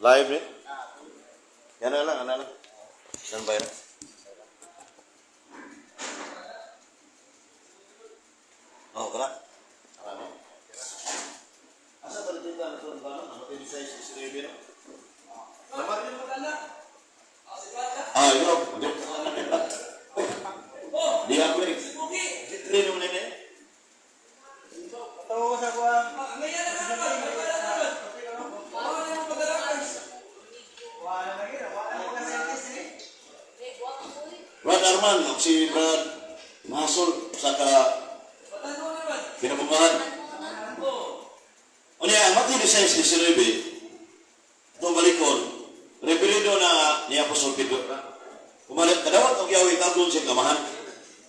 Live ni? Yan na lang, ano lang. Saan ba yun? Oh, kala. Ano? Asa ba dito ang ito? Ano? Ang 26, 19, no? Naman? Ah, yun. Di ako eh. Di naman eh. Tawa ko sa kuha. Wala na gina. Wala na mga scientist eh. Brad Arman, o si Brad Mahasol sa ka kinabukahan. O niya, ang Matthew 16, 19, itong balikon, referido na ni Apostol Pedro. Kumalik, kadawat og yawi tagon sa kamahan.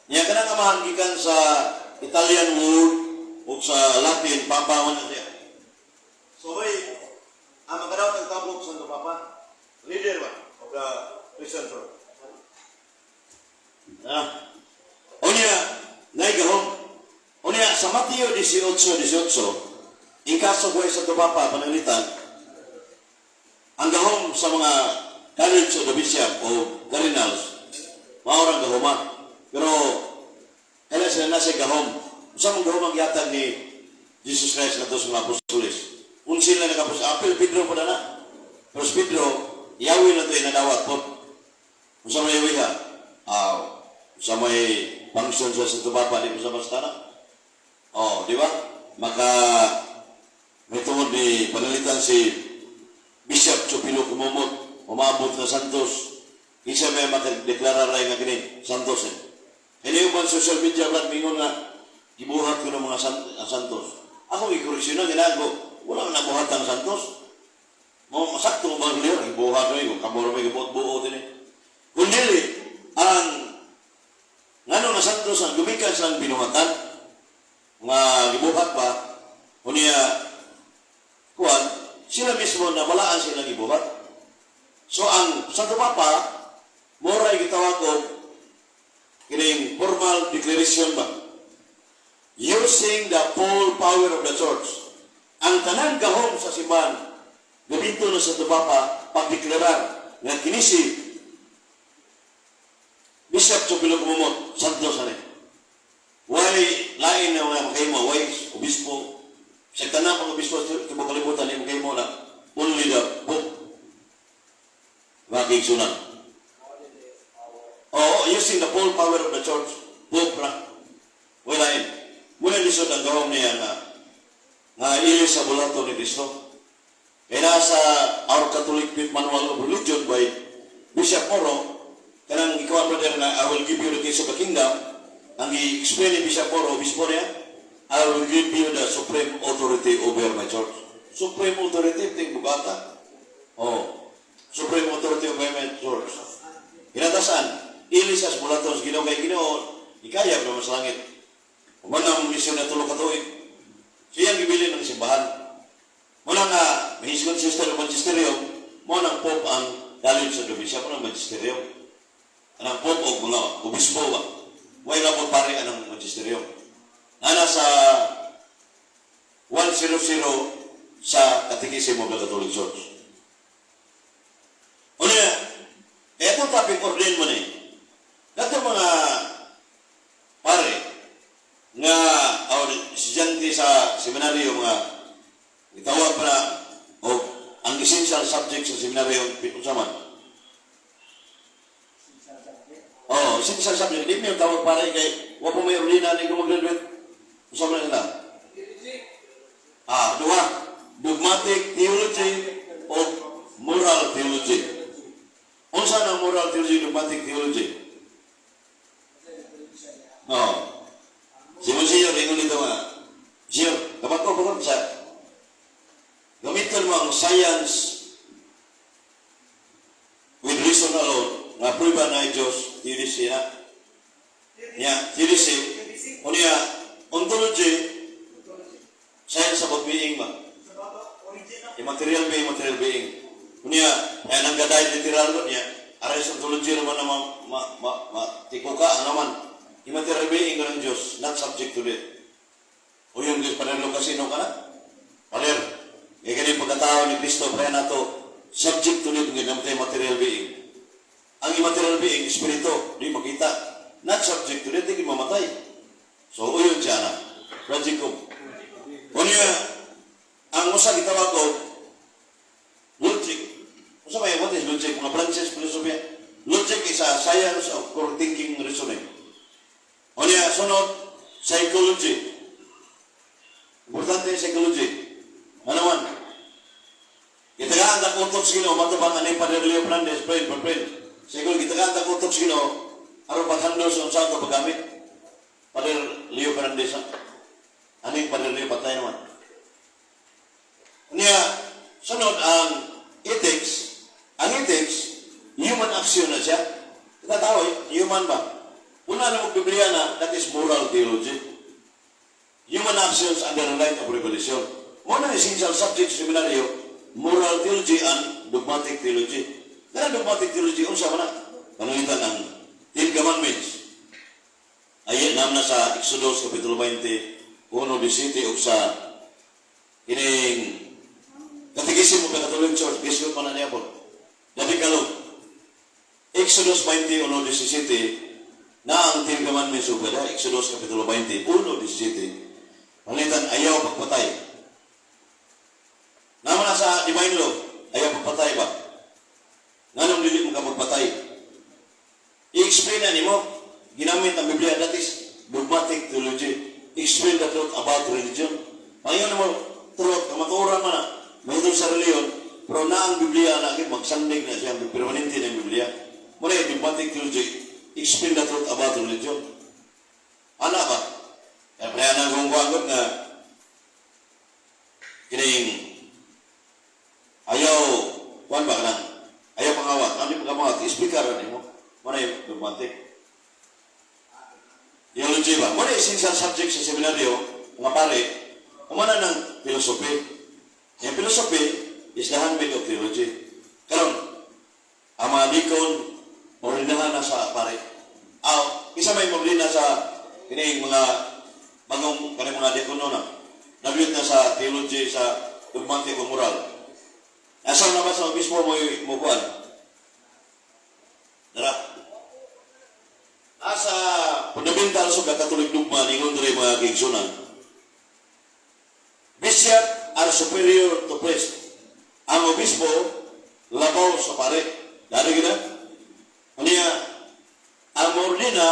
Niya kanang kamahan gikan sa Italian word o sa Latin, papa man na siya. So, may, ang makadawat ang tabok sa Santo Papa, leader ba of the Christian Church. Ah. Unya, naigahom. Unya, sa Mateo 18:18, in kaso ko sa Papa, pananglitan, ang gahom sa mga college of the bishop o cardinals, maorang gahoma. Pero, kaya sila nasa gahom. Sa mga gahom ang gihatag ni Jesus Christ na sa mga apostoles. Unsin lang nakapos, apil Pedro po na na. Pero si Pedro, yawi na ito inadawat po. Unsa may yawi ha? Ah, sa may function sa Santo Papa, di mo sa basta na? Oh, di ba? Maka may tungod ni panalitan si Bishop Chupilo Kumumot, umabot na Santos. Isa may makadeklara rin nga kini, Santos eh. Kaya yung mga social media brad, mingon nga, gibuhat ko ng mga ang Santos. Ako i-koreksyonan, ginago, wala man nabuhat ang Santos. Mo masakto mo bang liyo, gibuhat mo kung kamoro may gibuot-buot ini. Kung dili, ang ngano na Santos ang gumikan sa binuhatan, nga gibuhat pa, unya kuan, sila mismo na balaan silang gibuhat. So ang Santo Papa, moray gitawag og kining formal declaration ba? Using the full power of the church. Ang tanang gahom sa simbahan, gamiton na sa Santo Papa pagdeklarar nga kini si Bishop Chupilo Kumumot, Santos ani. Why lain na mga makahimo, why obispo, sa tanang pang obispo sa tibuok kalibutan, di makahimo na only the Pope. Mga kaigsunan. Oo, using the full power of the church, Pope ra. Why lain. Muna lisod ang gahom niya nga nga ili sa bulato ni Kristo. Kaya nasa Our Catholic Faith Manual of Religion by Bishop Moro, kanang ikaw, brother, na "I will give you the keys of the kingdom," ang i-explain ni Bishop Moro, obispo niya, "I will give you the supreme authority over my church." Supreme authority, ting bugata. Oh, supreme authority over my church. Hinatasan, ili sa bulaton sa Ginoo kay Ginoo, ikayab naman sa langit. Human ang misyon na 3 ka tuig. Siyang gibilin ng simbahan. Muna nga, may sister ng magisterium, mo nang Pope ang college sa Domicia, mo nang magisterium. Anang Pope o mga obispo ba? Way lang mo pare anang magisterium. Nana sa 100 sa Catechism of the Catholic Church. Unya, itong topic ordain mo ni, katong mga pare, nga o estudyante sa seminaryo mga gitawag pa na o ang essential subject sa seminaryo unsa man? Oh, essential subject di mo yung tawag pare kay wa po may ordina ni ko mag-graduate. Unsa man nila? Ah, duha: dogmatic theology o moral theology. Unsa na moral theology, dogmatic theology? Oh. Si Monsignor, ingon nito nga, Sir, kapag ko, bakit sa gamiton mo ang science with reason alone, nga prueba na Diyos, theodicy na. Ya, theodicy, unya, ontology, science about being ba? Immaterial being, material being. Unya, ay nang gaday literal ko niya, aray sa ontology naman na ma, tikuka, ano naman, immaterial being ko ng Diyos, not subject to death. O yung Diyos, panalo kasino ka na? Paler. Kaya ganun pagkatao ni Kristo, kaya nato Subject to death, nga namatay material being. Ang immaterial being, espiritu, di makita. Not subject to death, di mamatay. So, uyon siya na. Brad Jacob. Unya, ang usa gitawag ko, logic. Usa ba what is logic? Mga branches philosophy. Logic is a science of correct thinking, reasoning. Unya, sunod, psychology. Importante yung psychology. Ano man? Gitagaan ta utok sa Ginoo, matubang ani Padre Leo Fernandez, friend, friend, friend. Siguro gitagaan ta utok sa Ginoo, aron paghandol sa unsa ato paggamit. Padre Leo Fernandez, ha? Aning Padre Leo, patay naman. Niya, sunod ang ethics. Ang ethics, human action na siya. Kita tao, eh, human ba? Una na Biblia na, that is moral theology. Human actions under the light of revelation. Mao na essential subject sa seminaryo, moral theology and dogmatic theology. Kana dogmatic theology, unsa man na? Pananglitan ang Ten Commandments. Ay, nam na sa Exodus Kapitulo 20, 1:17 ug sa kining Catechism of the Catholic Church, gisgot man na niya po. The Decalogue. Exodus 20, 1:17, na ang Ten Commandments ug kada Exodus Kapitulo 20, 1:17. Pananglitan, ayaw pagpatay. Naman na sa divine law, ayaw pagpatay ba? Nganong dili mo ka magpatay? I-explain na nimo, ginamit ang Biblia, that is dogmatic theology. Explain the truth about religion. Ngayon mo, truth, kamatuoran man na, mahitungod sa reliyon, pero na ang Biblia na, magsandig na siya, permanente na ang Biblia. Muna yung dogmatic theology, explain the truth about religion. Ana ba? Kaya kaya nang gungguangot nga, kining ayaw, kuan ba kanang, ayaw pangawat, ano yung pangawat, speaker mo, muna yung dogmatic. Theology ba? Muna essential subject sa seminaryo, mga pare, umana ng philosophy. Yung philosophy is the handmaid of theology. Karon, ang mga deacon, ordinahan na sa pare. Ah, isa may ordina sa kining mga bagong kaning mga diakono na. Nabiyot na sa theology, sa dogmatic o moral. Asa na ba sa obispo mo mo kuan? Dara. Asa fundamentals of the Catholic dogma ningon diri, mga kaigsunan. Bishop are superior to priest. Ang obispo labaw sa pare. Dari gina? Unya, ang moordina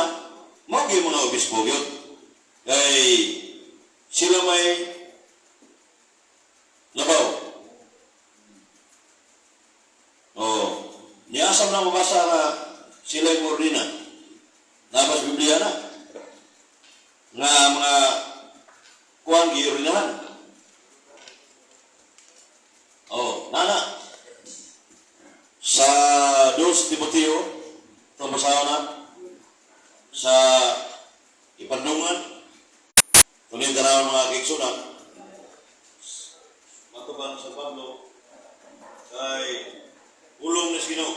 mao gyud mga obispo gyud. Kay sila may labaw. Oh, niasam na mabasa nga sila yung ordina. Nabas Biblia na. Nga mga kuang giordinahan. Oh, nana. Sa 2 Timoteo, itong basahan na, sa ipandungan, tuloy tanawan mga kaigsunan, matuban sa Pablo, kay ulong ni Ginoo.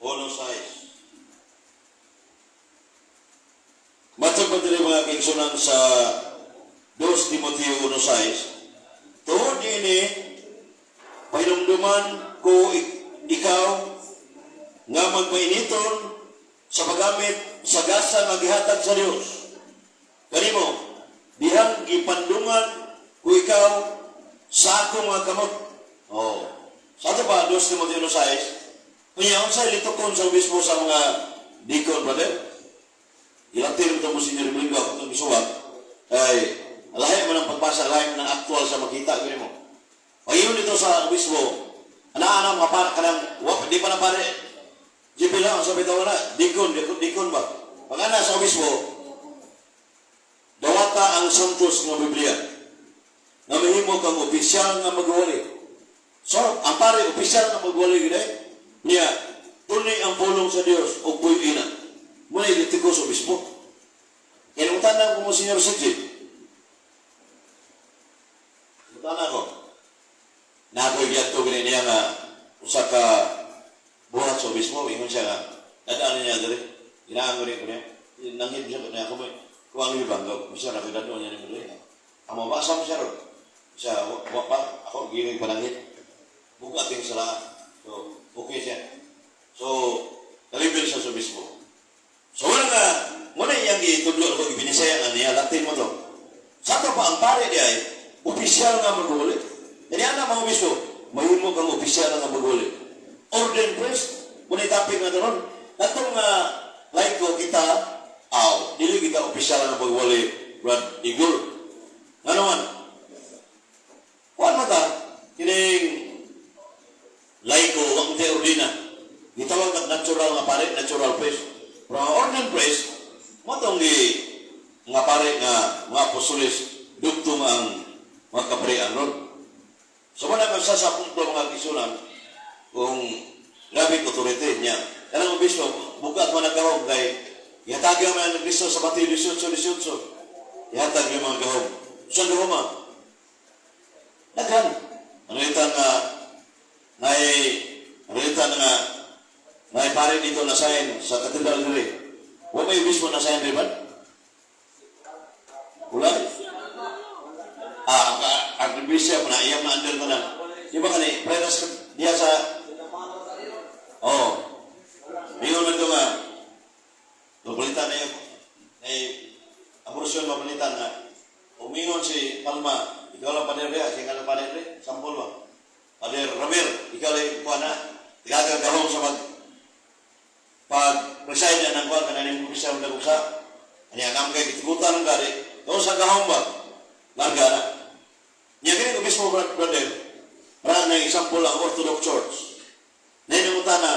1:6. Matod pa diri, mga kaigsunan, sa 2 Timoteo 1:6, tungod niini, pahinumduman ko ikaw nga magpainiton sa paggamit sa gasa nga gihatag sa Dios kanimo dihang gipandungan ko ikaw sa akong mga kamot. Oh. Sa ato pa, 2 Timoteo 1:6, kunya, unsay litukon sa obispo sa mga deacon, brother? Ilatin mo ito mo, Senyor Domingo, ako itong gisuwat, ay, lahi mo ng pagbasa, lahi mo ng aktual sa makita, gini mo. Pag-ingon dito sa obispo, ana-ana, mga para, kanang, wa, di pa na pare, GP lang, ang sabi na, deacon, deacon, deacon ba? Pag ana sa obispo, dawata ang santos nga Biblia, nga mahimo kang opisyal nga magwali. So, ang pare, opisyal nga magwali, gini, niya, tunay ang pulong sa Dios o puy ina. Muna ilitiko sa obispo. Kaya nung tanang ko mo, Senyor CJ, tanang ko, na ako'y giadto gini niya nga usa ka buhat sa obispo, ingon siya nga, dadaan niya diri, inaango rin ko niya, nanghib siya ko niya, ako mo, kuwang ibang, siya na ko dadaan niya ni mo diri. Ang mabasa mo siya ron. Siya, wa pa, ako gining panangit. Bugat yung sala. So, okay siya. So, kalibil siya sa obispo. So, wala nga, muna iyang gitudlo ko, ibinisaya nga niya, Latin mo to. Sa ato pa, ang pare niya ay, opisyal nga maguli. Jadi anak mga obispo, mahimo kang opisyal nga maguli. Ordained priest, muna topic nga doon. Katong nga, laiko kita, aw, dili kita opisyal nga magwali, Brad Igor. Nga naman, kuan mo ta, kining laiko, ang te ordina. Gitawag nga natural nga pare, natural priest. Pero ang ordained priest, mo tong gi nga pare nga mga apostoles, dugtong ang mga kaparian ron. So wala kang sa punto, mga kisunan, kung grabe authority niya. Kanang obispo, bugat man ang gahom kay ihatag man ang Kristo sa Mateo 18:18. Ihatag yung mga gahom. Saan gahom ah? Daghan. Ano ito nga, nay, ano ito nga, nay pare dito na sign sa katedral diri. Wa may obispo na sign di ba? Wala? Ah, ang bishop na iyang na under na. Di ba kani, preras diya sa. Oh. Ingon man ito nga, palitan na yung, ay, abortion mapalitan nga, umingon si Palma, ikaw lang pader niya, siya nga lang pader niya, sampol ba? Pader Ramir, ikaw lang kuha na, tigagagahong sa pag preside na ng kuha, kananin mo bisa ang dagugsa, kanya nga kay gitugutan ng gari, doon sa gahong ba, larga na. Niya kini obispo, brother, para na example ang Orthodox Church. Nainungutan na,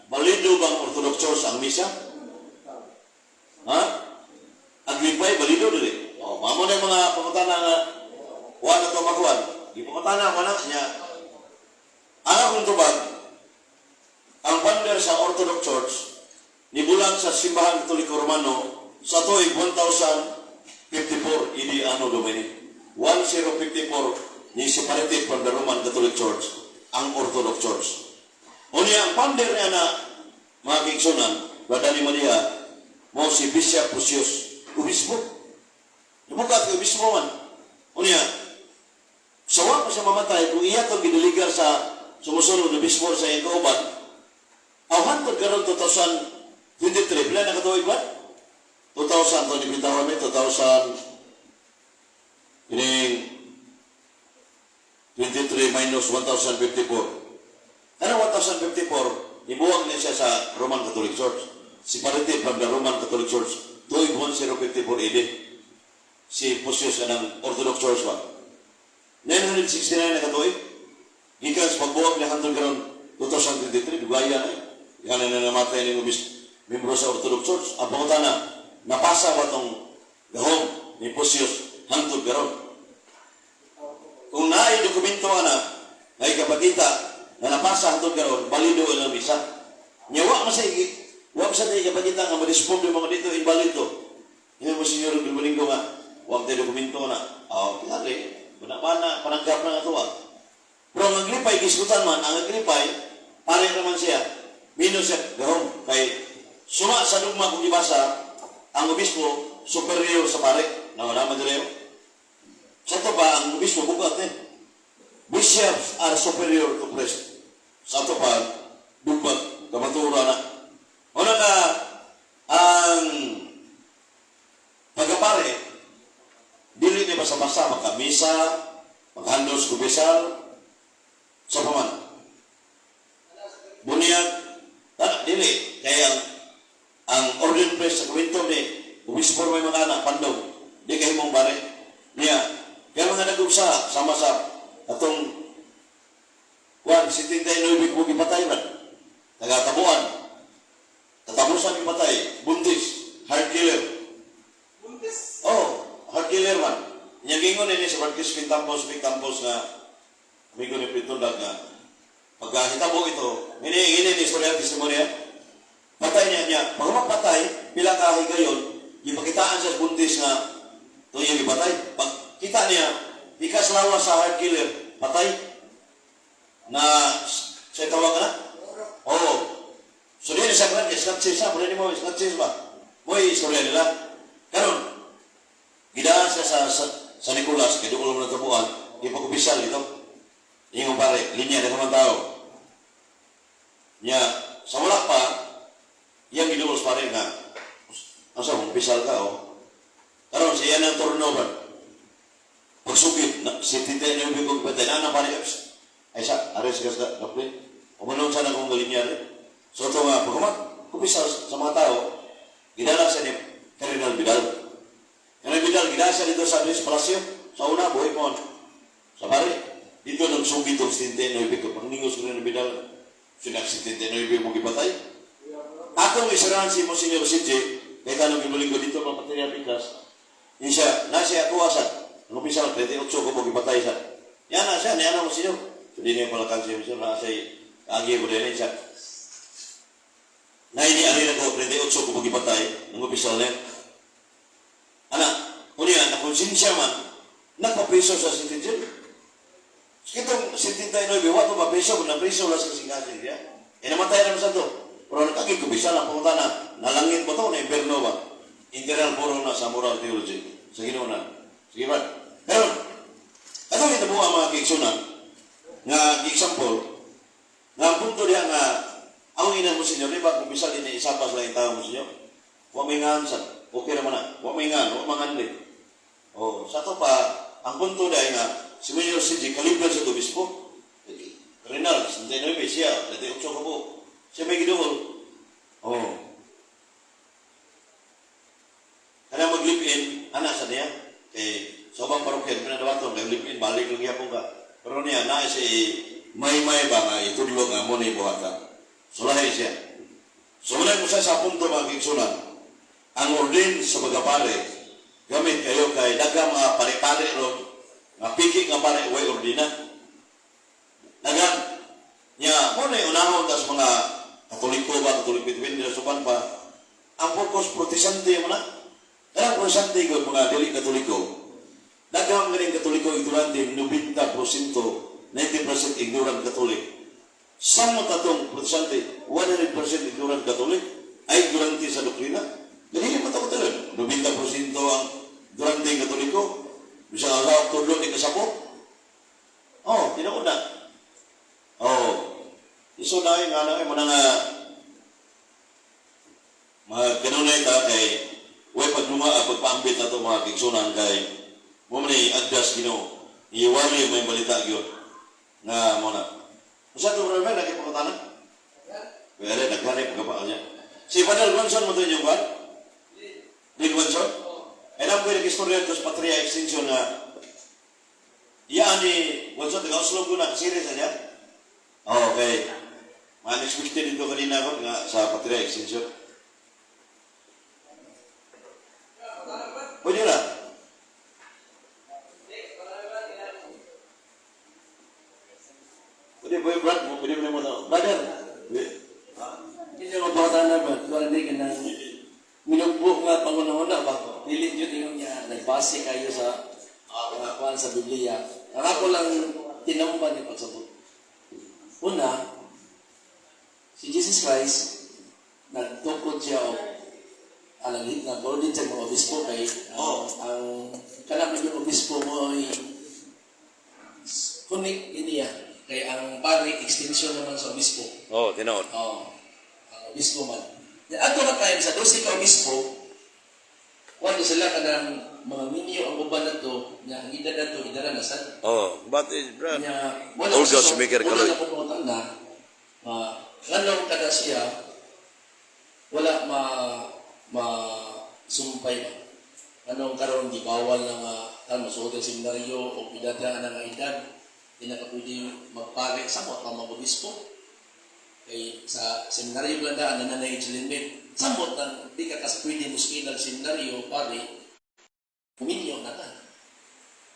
balido bang Orthodox Church ang misa? Ha? Aglipay, balido dili. Oh, mamo na yung mga pangutana nga, wala na to makuan. Di pangutana, wala niya. Ang akong tubag, ang founder sa Orthodox Church, nibulag sa Simbahan Katoliko Romano sa tuig 1054 AD Anno Domini. 1054 ni separated from the Roman Catholic Church ang Orthodox Church. Unya ang founder niya na, mga kaigsunan, Brother Maria, mo si Bishop Pusius, obispo. Lumugat kay obispo man. Unya, sa wa pa siya mamatay, kung iya itong gideligar sa sumusunod na obispo sa iyang kauban, aw hantod karon 2023, pila na katuig ba? 2000, to ni mi, 2000, ining 23 minus 1054. Ano 1054, ibuwag niya siya sa Roman Catholic Church. Separated from the Roman Catholic Church, tuig 1054 AD. Si Pusius ng Orthodox Church ba? 969 na katuig. Gikan sa pagbuwag niya hantod karon 2023, dugaya na eh. Yan na namatay ni ubis membro sa Orthodox Church. Ang pangutana, napasa ba tong gahom ni Pusius hantod karon? Kung naay dokumento ana, ay kapakita na napasa hantod karon, balido ang misa. Nya wa man sa kapakita nga ma-disprove yung mga dito invalid to. Hindi mo senyor Domingo nga, wa tay dokumento na. Oh, tingali, bana pananggap na nga tuwa. Pero ang Aglipay, gisgutan man, ang Aglipay, pare naman siya. Minus siya, gahom. Kay, suma sa dugma kung ibasa, ang obispo, superior sa pare. Nawala man dila yun. Sa ito ba, ang obispo, bugat eh. Bishops are superior to priest. Sa ito pa, dugmat, kamatura na. Una nga, ang pagkapare, dili ni basta-basta makamisa, maghandos kubisal, sa paman. Bunyag, tana, dili. Kaya ang ordained priest sa kwento ni, obispo may mga anak, pandong, di kayo mong bare. Niya, kaya mga nag-upsa, sama sa atong kuan, 79 ko gipatay man. Nagatabuan. Katapusan gipatay, buntis, heart killer. Buntis. Oh, heart killer man. Nya gingon ini sa Marquis Quintampos, Quintampos nga amigo ni Pitundag nga pagkahitabo ito, ini ini ni istorya testimonya. Patay niya niya, pag mapatay, pila ka higayon, gipakitaan siya sa buntis nga ito yung gipatay. Pag kita niya, ikas lawas sa heart killer, patay. Na sa tawag na? Oo. So di sa kan, scotches sa, pwede mo scotches ba? Mo'y istorya nila. Karon, gidaan siya sa San Nicolas, kay doon mo natabuan. Ipakumpisal ito. Ingon pare, linya na naman tao. Nya, sa wala pa, iyang giduol sa pare nga, asa, kumpisal ka, oh. Karon siya ng turno ba? Pagsugid, na, si Tite niyo kong patay, na pare, ay sa, ares ka sa kaplin. Umanon sana kong galinya rin. So ito nga, pagkamat, kumpisal sa mga tao, gidala siya ni Cardinal Vidal. Cardinal Vidal, gidala siya dito sa Luis Palacio. Sa una, buhay mo. Sa pare, dito nang sugid tong 79 ko. Pagningos ko ni Vidal, sinak 79 mo gipatay. Akong isarahan si Monsignor CJ, kay kanong gimuling ko dito, mapatay pikas. Yun siya, na siya ako asa. Ang umpisa lang, 38 ko mo gipatay sa. Yan na siya, niya na Monsignor. So di niya palakan siya, Monsignor, na siya, agi mo din siya. Na ini ari na ko, 38 ko mo gipatay, ang umpisa lang. Ana, unya, nakonsensya man, nagpapiso sa citizen. Kitong 79, wato mapiso, kung napiso lang sa kasing niya. E namatay naman sa to. Pero nagkagig kumpisal ang pangutana, nalangit mo to, na imperno ba? Integral puro na sa moral theology. Sa Ginoo na. Sige ba? Pero, atong ito ang mga kiigsunan, nga example, nga ang punto diya nga, ang ina mo senyor, di ba, kumpisal din isabas lang yung tao mo senyor? Wa may ngan sa, okay naman na. Wa may ngan, wa manganli. Oh, sa to pa, ang punto diya nga, si Mayor CJ, kalibre sa obispo. Renal, 69 siya, 38 ka po. Siya may giduol. Oh. Kana mag-live-in, anak sa niya. Kay sa ubang parokya, pinadawaton, kay live-in, balik lang gyapon ka. Pero niya, na siya may-may ba nga, itudlo nga mo ni buhata. Sulahi siya. So wala mo siya sa punto mga kigsunan. Ang ordin sa pagkapare, gamit kayo kay daghang mga pare-pare ron, nga piki nga pare, way ordina. Daghang. Nya, mo na unahon tas mga Katoliko ba, Katoliko Pilipino, suban pa, ang focus Protestante mo na. Kanang Protestante ko, mga dili Katoliko, daghang ganing Katoliko ignorante, 90%, 90% ignorant Catholic. Samot atong Protestante, 100% ignorant Catholic, ay ignorante sa doktrina. Dili mo ito 90% ang ignorante Katoliko. Bisa ang tudlo ni kasabot. Oh, tinuod na. Oh. Iso na nga na mo na nga mga kanunay ta kay way paglunga pagpaambit na to mga kigsunan kay mo man ni agdas Ginoo. Iwali may balita gyud nga mo na. Usa to brother lagi pangutana? Wala naghari pagkapaal niya. Si Padre Gonson mo to inyong kwan? Lin Gonson? Alam ko yung istorya sa Patria Extension na iyaan ni Gonson, taga Oslo ko na, serious na niya? Oh, okay. Unexpected dito kanina ko nga sa Patria Extension. Pwede na. Pwede, pwede, Brad. Pwede mo na mo. Brother. Hindi mo pa na ba? Wala di ka nang minugbo nga pangunahuna ba? Dili jud ingon niya nagbase kayo sa mga kuan sa Biblia. Ang ako lang tinamba ni pagsabot. Una, si Jesus Christ nagtukod siya og alang nag-ordain siya mga obispo kay ang kanang yung obispo mo ay connect iniya kay ang pari extension naman sa obispo. Oh, tinuod. Oo. Ang obispo man. Ato na time sa 12 ka obispo, wala sila kanang mga minyo ang uban na to, nga ang edad na to, idara na sad. Oh, but is Brad. Nya wala Old sa- God, Maker wala Kaloy. na kung na, nganong kada siya, wala ma ma sumpay ba. Anong karon di bawal na nga kan mosuot ang seminaryo o edad na nga edad, di na ka pwede magpare samot pa mag-obispo. Kay sa seminaryo lang daan na na age limit. Samot nang di ka kas pwede muskilag seminaryo pare, uminyo na ka.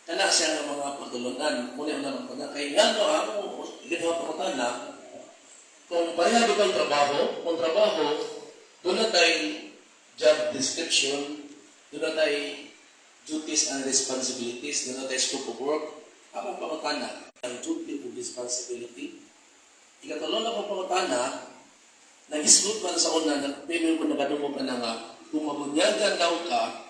Kana siya nga mga pagtulunan, muna na lang pana kay ngano ako ginawa pangutana kung pareha di kang trabaho, kung trabaho, doon na tayo job description, doon na tayo duties and responsibilities, doon na tayo scope of work. Akong pangutana, ang duty of responsibility. Ikatulo na akong pangutana, nag-isgot man sa una, nagpimil ko nakadungog ka na nga, kung mabunyagan daw ka,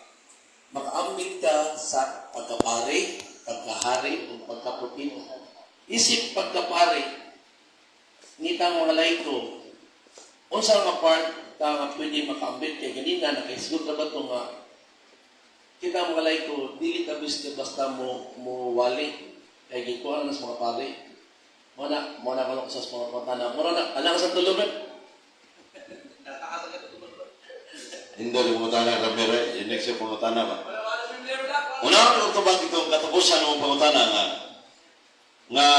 makaambit ka sa pagkapare, Pagkahari o pagkapropeta. Isip pagkapari, nitang mga laiko, unsa nga part ta nga pwede makaambit kay ganina nakaisgot na ba ito nga kita mga laiko dili ta basta basta mo mo wali kay gikuha na sa mga pari mo na kuno sa mga pantana mo na alang sa tulugan. Hindi ko pangutana, Ramiro. Yung next yung pangutana ba? Una ko tubag itong katapusan ng pangutana nga nga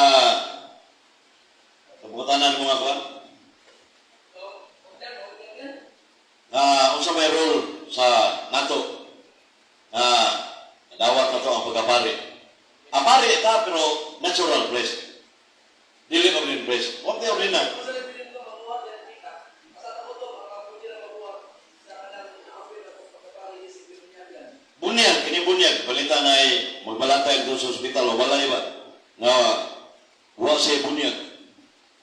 pangutana ng mga kuan nga unsa may role sa nato nga dawat nato ang pagkapari. Ang pari ta pero natural priest. Dili ordained priest. Wa tay ordina. Bunyag, kini bunyag, balita na ay magbalatay doon sa ospital o walay ba? Nga, wa siya bunyag.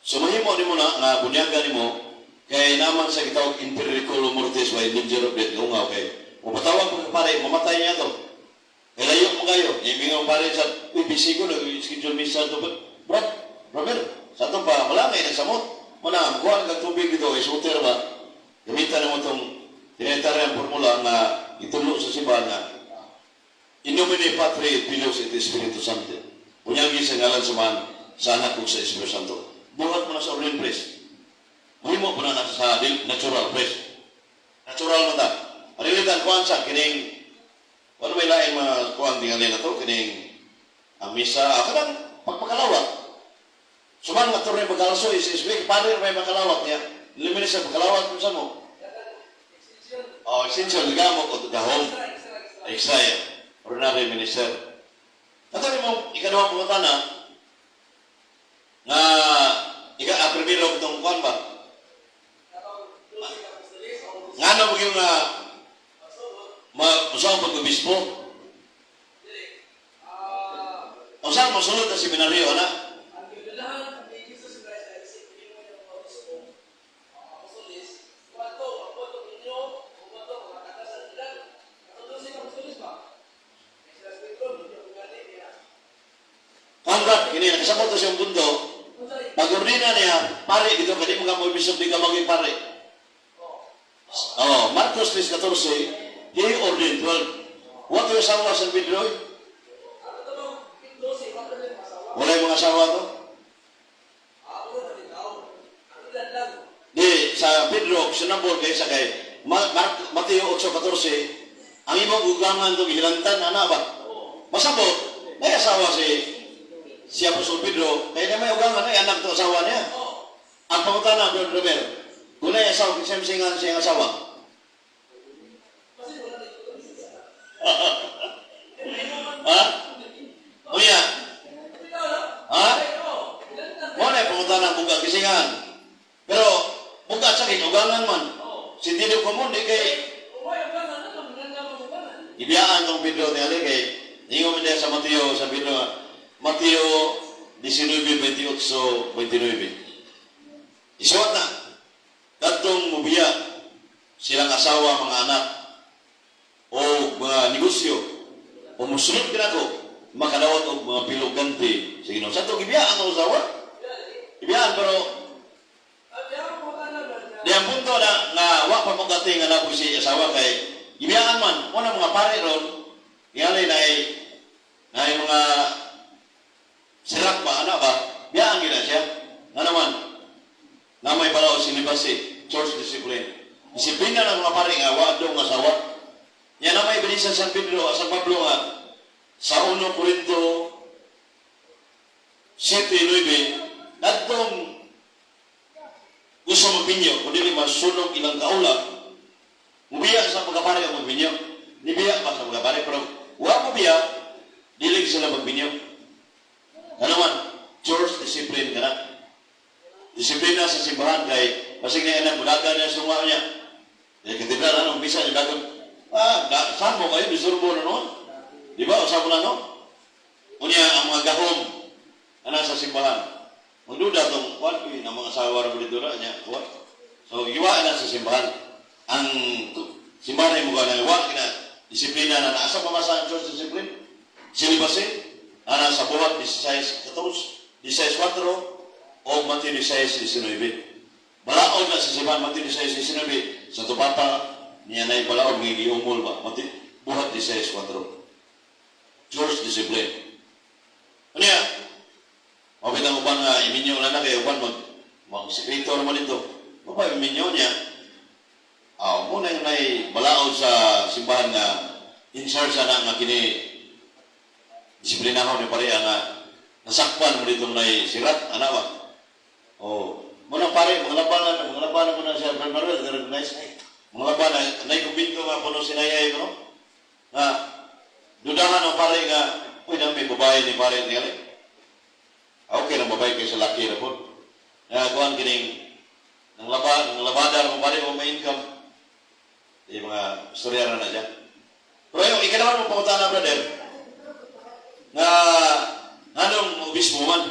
So mahimo nimo na nga bunyagan nimo kay naman sa gitawag in periculo mortis by danger of death nga okay. Mupatawag mo pare, mamatay niya to. Kay layo mo kayo. Imingaw pare sa uy busy ko nag-schedule misa to. Brad, brother, sa atong pa wala may nagsamot. Muna, kuha kag tubig dito, isuter ba? Gamitan mo itong tinatara ang formula nga itulo sa simbahan nga In nomine Patri et Filio et Spiritus Sancti. Bunyagi sa ngalan sa man, sa anak ug sa Espiritu Santo. Buhat mo na sa ordinary priest. Mahimo mo na na sa natural priest. Natural man ta. Arilitan kuan sa kining wala may lain mga kuan tingali na to kining ang misa ah, kanang pagpakalawat. Suman nga turne pagkalso is week pare may makalawat niya. Luminis sa pagkalawat kung mo. Oh, essential gamo ko gahom. Extra eh. Ordinary minister. Ato mo ikaduhang pangutana nga ika ah, primero itong kuan ba? Ngano mo yung nga ma usa ang pag-obispo? Unsa mo sulod sa seminaryo ana? Ang gilalahan ni Jesus Christ ay isipin mo yung mga obispo, mga apostoles, kuwanto, ang ninyo, kuwanto, mga katasan nila. Katutusin ang apostoles ba? Kaya sila sa Pedro, hindi ako gani, kaya Conrad kini nakasabot to siyang bundo. Pag ordina niya, pare dito kadi mo ka mo bishop di ka maging pare. Oh, Marcos 3:14, he ordained 12. What yung asawa sa Pedro? Ano ito bang 12, bakit na yung asawa? Wala yung mga asawa to? Ako na rin tao. Ang ilan lang. Di, sa Pedro, sinambol kay sa kay Mateo 8:14, ang imong ugangan itong hilantan, ana ba? Masabot, may asawa si si Apostol Pedro, kaya na may ugangan, ay anak to asawa niya. Ang pangutana, Brother Romero, kung na asawa, kung siyang siyang asawa. Kasi wala na ito. Ha? Unya, ha? Mo na pangutana ang buga kisingan. Pero, buga sa akin, ugangan man. Sindido ko mo, di kay ibiyaan tong Pedro ni Ali kay ingon man diya sa Mateo sa Pedro nga, Mateo 19:28 29. Isuwat na kadtong mubiya silang asawa, mga anak o mga negosyo o musunod kanako makadawat og mga piloganti sa Ginoo. Sa to gibiyaan ang asawa? Ibiyaan pero di ang punto na nga wa pa mo nga na po si asawa kay ibiyaan man mo na mga pare ron ngali na na mga sirak ba ana ba biyaan gina siya nga naman na may balaw celibacy, church discipline, disiplina ng mga pare nga wa dong asawa yan na may ebidensya sa San Pedro sa Pablo nga sa 1 Corinto 7:9 kadtong gusto magbinyo, kung dili masunog ilang kaula, mubiya sa pagkapare ang magbinyo. Nibiya pa sa pagkapare, pero wa mo biya, dili sila magbinyo. Ano man, church discipline ka na. Disiplina sa simbahan kay basig na ilang mudaga niya sunga niya. Eh, katedral, anong misa niya dagon? Ah, da, saan mo kayo? Disurbo na noon. Di ba? Usap na no? Unya, ang mga gahom na nasa simbahan. Magduda tong kwan ko ang mga asawa ra dito niya, kuan. So giwaan na sa simbahan. Ang simbahan ay mukha na wa kina disiplina na nasa pa ba sa church discipline? Celibacy? Nana sa Buhat 16, 14, 16, 4 o Mateo 16, 19. Balaod na sa simbahan, Mateo 16, 19. Santo Papa niya na balaod nga giumol ba? Mateo, Buhat 16, 4. Church discipline. Ano yan? Mabit ang uban nga iminyo na na kay uban mag sekreto naman ito. Mapay iminyo niya. Ah, mo na yung nay balaod sa simbahan nga in charge na nga kini disiplinahon ni pareha nga nasakpan mo dito nay sirat ana ba. Oh, mo na pare mga labanan mo na siya Brother Manuel recognize mga labanan nay kumbinto nga puno sinayay ko no. Nga dudahan ang pare nga uy na may babae ni pare tingali. Ah, okay lang babae kaysa laki ra po. Nga kuan kining nang labada mo pare o may income. Di mga istorya na na dyan. Pero yung ikalawa mo pangutana, brother, nga anong obispo man?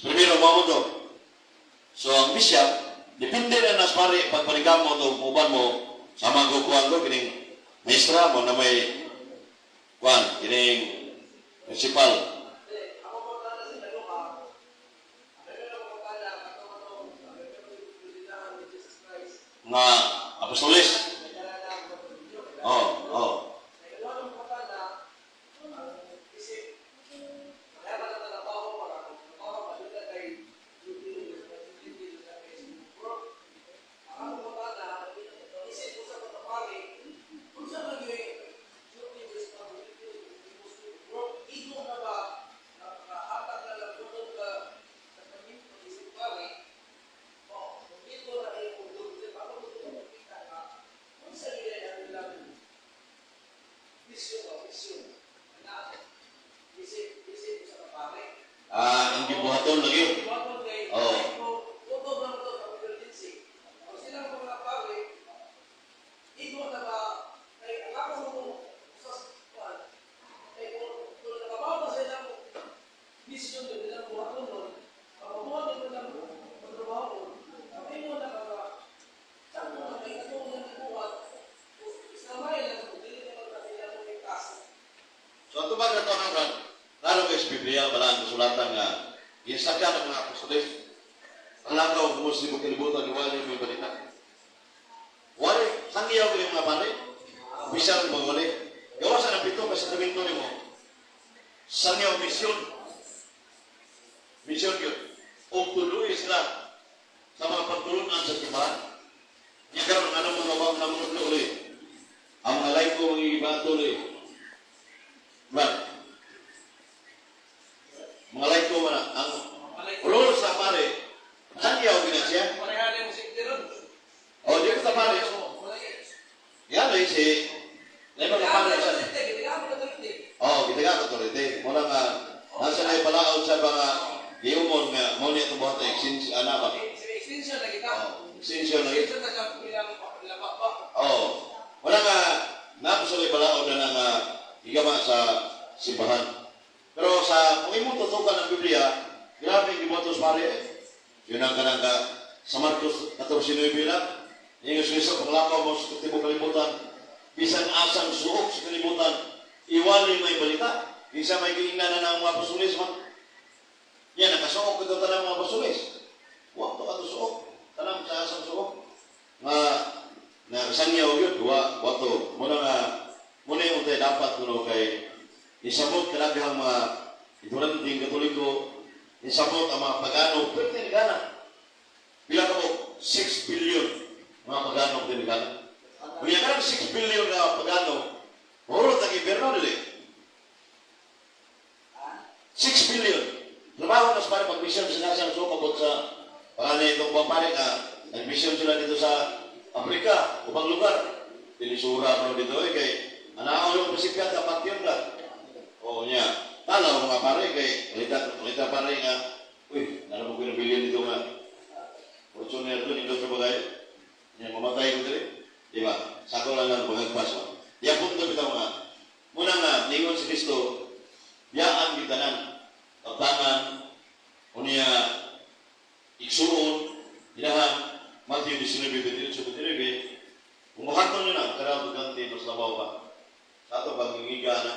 Primero mo to. So ang bishop, depende na nas pare pagpanikamo to uban mo sama ko kuan ko kining maestra mo na may kuan kining principal. Ako po na sa Luka, pero ako po na kato ni Jesus Christ. Nga apostoles. Oh. Ikalawa ng pangutana, ang isip, kaya ka natrabaho para kung trabaho madula kay duty, responsibility, na kay work. Ang pangutana, isip ko sa pagkapari, kung sa man yung duty, responsibility, work, igo na ba, nakahatag na lang tutod ka sa pamilya, isip pari, o, kung dito na kayo kung duty, ako gusto ko makita nga, kung sa gila ang ilang mission o mission na isip isip sa kapare. Ah, ang gibuhaton lagi. Buhaton kay tutob lang to sa emergency. O silang mga pare, igo na ba kay ang ako mo sa kuan kay kung nakabaw na sa ilang mission din nilang buhaton nun, pagbuhat din nilang pagtrabaho, ang imo na ka saan mo na kay katong ilang gibuhat, samay lang kung dili naman ka ilang may task. So ang tubag na to ng Brad, lalo kay sa Biblia, wala ang kasulatan nga ginsaka ng mga apostoles. Ang lakaw kung sa kalibutan, iwali may balita. Wali, sangyaw ko yung mga pare. Bisan mo wali. Gawa sa napito, kasi sabihin ko nimo. Sangyaw misyon. Misyon yun. O tuloy sila sa mga pagtulunan sa simbahan. Yung karon ano mga bang namunod uli. Ang mga laiko mga ibato uli. Brad, mga laiko man na, ang role sa pare, sangyaw gina siya. Pareha mo si Tiron. O, di ko sa pare. Yan eh, si, lain mga pare siya. Oh, kita ka authority. Muna nga, nasa na ipalaod sa mga giumon nga, mo niya itong buhat, extension, ana ba? Extension na kita. Oh, extension na Extension na siya ilang ilang pa. Oh, wala nga, napos sa ipalaod na nga, igama sa simbahan. Pero sa, kung imong tutukan ng Biblia, grabe ang gibuhat sa pare eh. Yun ang kanang ka, sa Marcos 14.9 lang, Ingos Kristo, panglakaw mo sa tibok kalibutan, bisan asang suok sa kalibutan, iwali may balita, bisa may giingnan na ng mga apostoles man. Yan, nakasuok ito tanang mga apostoles. Huwag to kato suok, tanang sa asang suok. Nga, na sangyaw yun, wa to. Muna nga, muna yung tayo dapat kuno kay isabot kadaghang mga ignoranting Katoliko, isabot ang mga pagano, pwede ni gana. Pila ka mo? 6 billion mga pagano pwede ni gana. Kung yan 6 billion na pagano, puro tag impyerno dili. 6 billion. Trabaho na sa pare mag-mission sila sa sukabot sa panganay itong mga pare nga nag-mission sila dito sa Afrika, ubang lugar. Tinisura mo dito eh, kay anaon yung prinsipya dapat yun na. Oo niya. Talaw mga pare kay malita malita pare nga uy, nara mo ko billion dito nga. Fortuner to nindot sa bagay. Niya mamatay ko diri. Di ba? Sako lang lang pagagpas mo. Diya punto bitaw nga. Muna nga ningon si Kristo, biyaan gitanan, kaptangan, unya igsuon, inahan, Matthew 19, 28, 29, kung mahatong nyo na, karang ganti, mas labaw ba? Sa ato, pangingiga na.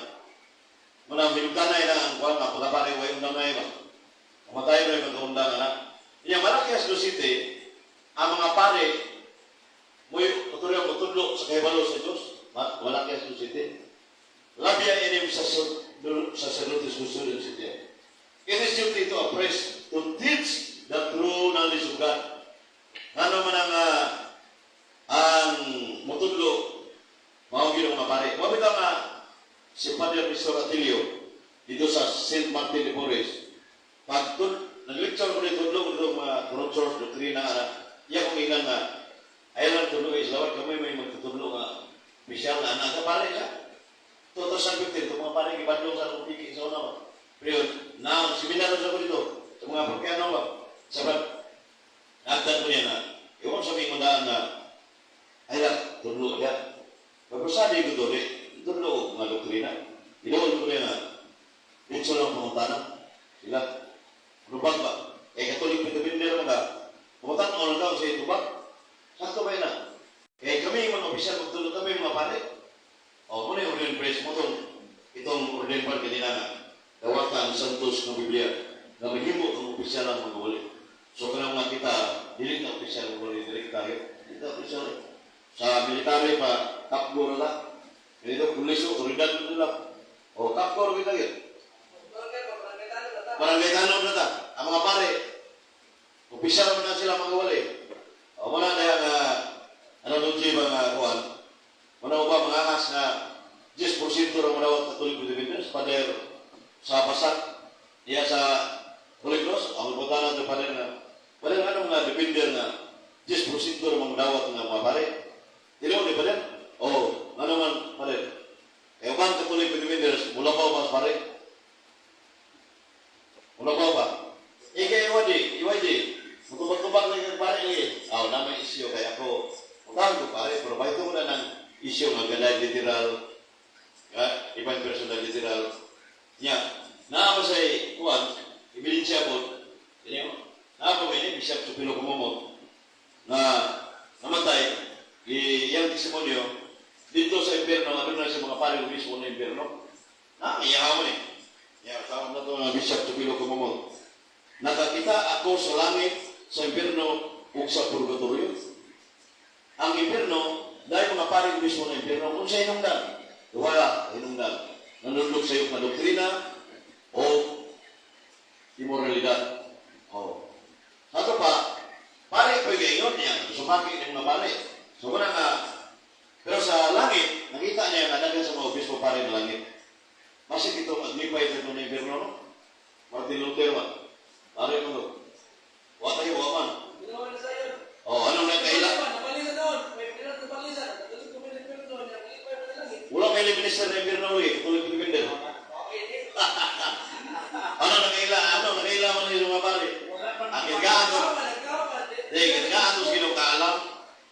Muna hinugdanay na ang kuwan nga pagkapare way undang ba. Kamatay na yung magkaundang anak. Iya Malaquias 2:7, ang mga pare mo'y otorya motudlo sa kahibalo sa Diyos. Malaquias 2:7. Labia enim sacerdotes custodium sitiam. It is duty to a priest to teach the true knowledge of God. Ano man ang mutudlo, mao gyud ang mga pare. Mao bitaw nga si Padre Nestor Atilio dito sa St. Martin de Porres, pag nag-lecture ko dito, tudlo ko dito mga source, doktrina, ana, iya kong ilang nga, ayaw lang tudlo is lawat kami may magtutudlo nga, opisyal na anak, sa pare siya. 2015, ito mga pare, gibadlong sa akong piki sa una ba. Pero, na, seminar sa ko dito, sa mga parokiyano ba. Sabat, nagtan ko niya na, iwan sa mga daan na, ay lang, tudlo niya. Pagpasali ko doon, eh, tudlo ko mga doktrina. Inuon ko niya na, dito lang pangutana. Sila, lubag ba? Eh, Katolik Defender mo ka. Pangutana ko lang daw sa tubag. Sakto ba yun na? Eh, kami mga opisyal, magtulog kami mga pare. O, muna yung ordained priest mo itong, itong ordained part kanina nga. Dawata ang santos ng Biblia na mahimo ang opisyal ang mga wali. So, kanang mga kita, dili na opisyal ang wali, direct tayo. Dili na opisyal. Sa military pa, kapgo na lang. Dito, pulis o, otoridad na nila. O, kapgo rin tayo. Barangay pa, barangay tanod na ta. Barangay tanod na ta. Ang mga pare, opisyal na sila mga wali. O, muna na yung, ano doon siya mga kuhan, muna ba mga angas na 10% ng manawat Catholic Defenders, pader sa Basak, diya sa Holy Cross, ang butanan sa pader na, pader ano nga defender na 10% ng mga dawat ng mga pare. Dili mo di pader? O, ano man pader? Eh, ubang Catholic Defenders, mula pa ba pare? Mula pa ba? Eh, kay iwadi, iwadi. Mutubag-tubag lang yung pare eh. Aw, na may isyu kaya ako. Mutawag ko pare, pero baito ko na ng isyu nga ganay literal, ibang personal literal. Nya, naa ko sa kuan, ebidensya po, ini naa ko ini Bishop Supilo Kumumot na namatay, iyang testimonyo, dito sa impyerno, ano na sa mga pare mismo na impyerno. Na, iyahaw eh. Ya, tawag na ito nga Bishop Supilo Kumumot. Nakakita ako sa langit, sa impyerno, ug sa purgatorio. Ang impyerno, dahil mga pare mismo na impyerno, kung sa hinungdan, wala hinungdan. Nanundok sa iyo nga doktrina o imoralidad. Oh. Sato pa, pare pa yung niya, sumaki ng mga pare. So, muna nga, pero sa langit, nakita niya nga daghan sa mga obispo pare ng langit. Masig ito, maglipay ito ng impyerno, no? Martin Luther ba? Pare mo to. Wa tayo, wa man. Ginawa na sa iyo. Oh, anong nakaila? Napalisan doon. May pinag napalisan. Katolik ko may impyerno, naglipay pa na langit. Wala kay minister ng impyerno eh, Catholic Defender. Okay, di. Ano nakaila? Ano nakaila man yung mga pare? Ang kitgaan ko. Nagkawa, di. Di, kitgaan ko sino kaalam.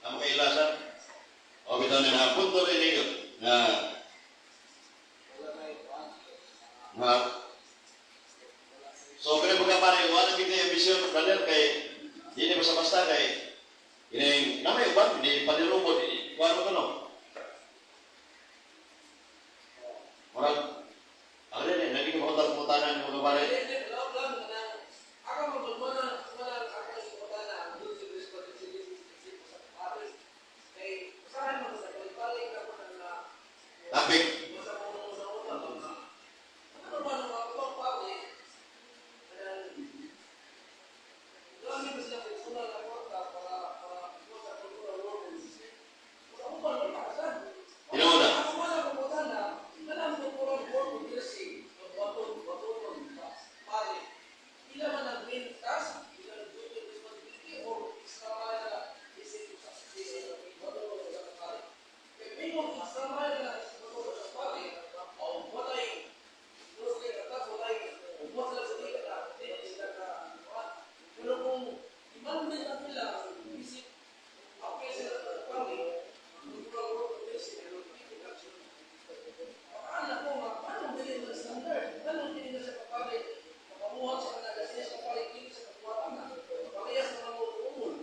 Ang makailasan. O bitaw niya na punto rin ninyo. Na, na, so, pero pagka pare, wala kita yung mission, brother, kay, di na basta-basta kay, ini, namay uban, di panirubo, di, kuha mo to, no? Murag, ako din eh, naging makontak-mutanan ng mga pare. Di, di, lang, lang, kanang- ako magmana, ako nagputana, ang duty responsibility sa pare. Kay, usahay mo sa balik ako na Topic. Sa una mga ano ba ng mga ibang pare, kanang grabe ba sila personal na kwarta para sa kultura world. Sa uban wala ka sad. Tinuod na. Ako man ang pangutana, kanang kultural world literacy, baton baton pare. Ila man ang main task, ila ang duty and responsibility or extra mile na isip sa baton sa pare. Kay mingon extra mile na baton sa pare, o walay puro kay katas walay mo sila sa tika na di sila ka. Pero kung imande na nila isip okay sila sa pare, kultural world literacy pero dili action. Paano ko nga, paano dili na standard? Paano dili na sa kapare? Makamuhat sa kanila siya sa kapare, dili sa kakuwatan na. Parehas na mga umul.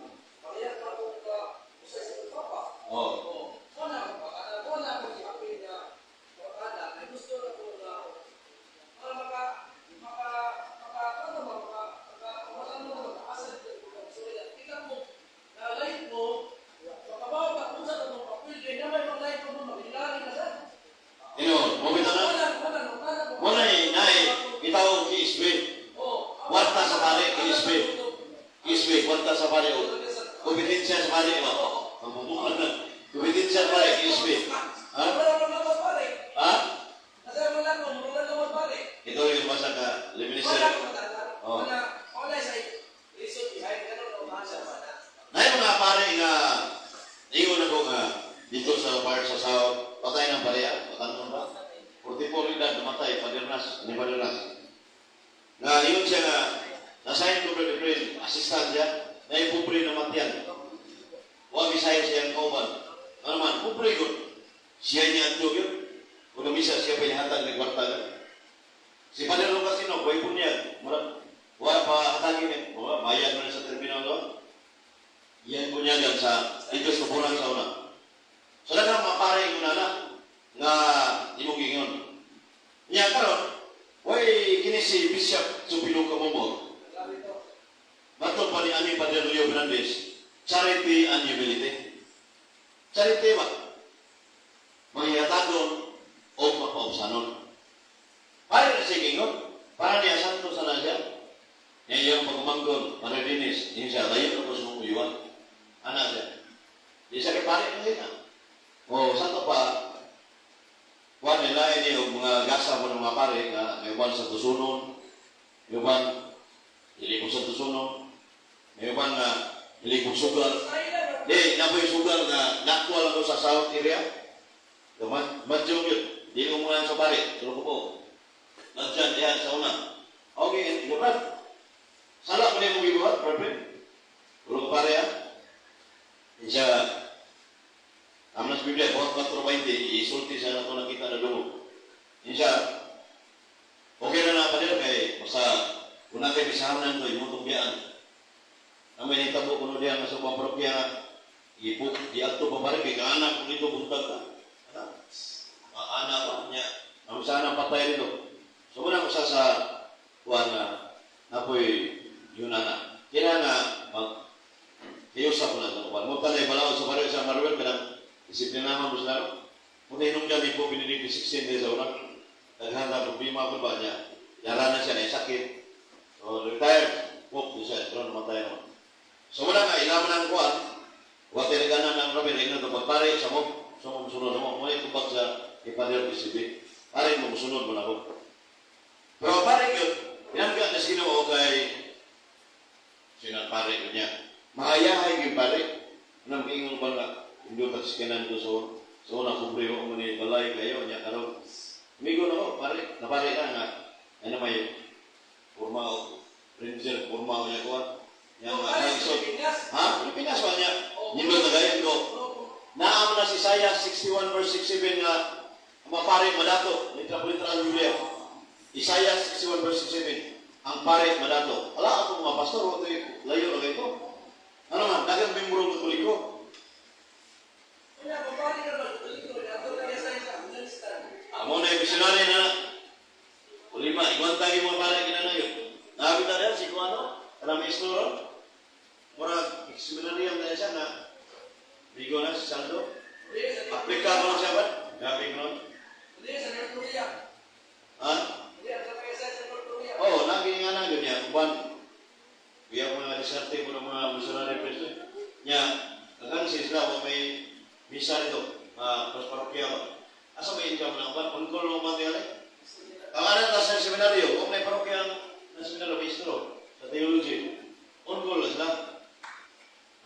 Parehas na kung ka usay sa papa. Oh. Oh, wala ko pa. Wala ko giapil. adto yun. Kung misa siya pinahatag ng kwarta. Si Padre Lucas Sino, buhay po niya. Murag, wala pa hatagin eh. Wala, bayad mo na sa terminal doon. Yan po niya sa dito sa kupunan sa una. So daghang mga pare ko na na nga imong gingon. Niya karon, way kini si Bishop Supilo Kamumog. Matod pa ni ani Padre Leo Fernandez, charity and humility. Charity ba? Manghihatagon o mapaubsanon. Para na siya gingon, para niya santo sa na siya. Niya iyang pagumanggon, Padre Dennis, niya siya, layo na ko sa mong uyuan. Ana siya. Di siya kay pare na siya. O, santo pa, kuan nila ini og mga gasa mo ng mga pare nga may uban sa tusunon, may uban dili ko sa tusunon, may uban nga dili ko sugal. Di, napoy sugal nga naktual ako sa South area. So, madyong yun. Di ko muna sa pare. Tulo ko po. Nandiyan, diyan sa una. Okay, ikaw. Sala mo na yung gibuhat, perfect. Tulo ko pare, ha? Siya, ang nas Biblia, buhat 4.20, isulti siya na ito nakita na dugo. Siya, okay na na pa nila kay, basta, una kay bisahanan to, imong biyaan. Ang may nitabo kuno diyan sa ubang parokya nga, ipuk, di adto pa pare, kay kaanak ko dito buntag ka. Ana, ana pa niya. Ang sana patay dito. So muna ko sa kuan na napoy yun na. Kina nga mag Iyusa ko na ito. Kuan mo tanay balaod sa pare sa Maruel kanang disiplinahan mo sila. Kung hinong niya ni po Benedict XVI sa una. Daghan na problema po ba niya. Yara na siya na sakit. So retired. Pope siya, pero namatay naman. So wala nga, ilaman ang kuan. Wa tinagana ng rabi, rin na pagpare sa mo musunod mo. Muna itubag sa ipader PCB. Pare mo musunod mo na ko. Pero pare yun, pinangga na sino o kay sino pare yun niya. Mahayahay yung pare. Anong ingon ba nga, hindi ko taskinan ko sa una kubre mo ni balay kayo niya karon. Migo na ko, pare, napare ka nga. Ano may forma o ranger, forma o niya kuan. Yang Oh, nga, pare, so, sa Pilipinas. Ha? Pilipinas ba niya? Nindot na gayon ko. Naam na si Isaiah 61 verse 67 nga ang mga pare madato. Litra po litra ang Biblia. Isaiah 61 verse 67. Ang pare madato. Ala ako mga pastor, wa to'y layo na kayo. Ano man, daghang membro ng Katoliko. Kaya, pare ka ba? Katoliko, ato na sa Afghanistan. Amo na yung misyonary na ulima, igwanta yung mga pare kinanayo. Nakabita na si Kuano, kanang may ron. Murag, seminarium na siya na Bigo na si Saldo. Aplika ko na siya ba? Gabi ko na. Hindi, sa North Korea. Ha? Hindi, ato na sa North Korea. Oo, oh, lagi nga na yun niya. Uban, biya mga diserte ko ng mga missionary priest. Niya, daghang sila, wa may misa nito, mga parokya ba. Asa may income na uban? On-call mo man tingali? Ang anak na sa seminaryo, kung may parokya na seminaryo, maestro, sa theology, on-call na sila.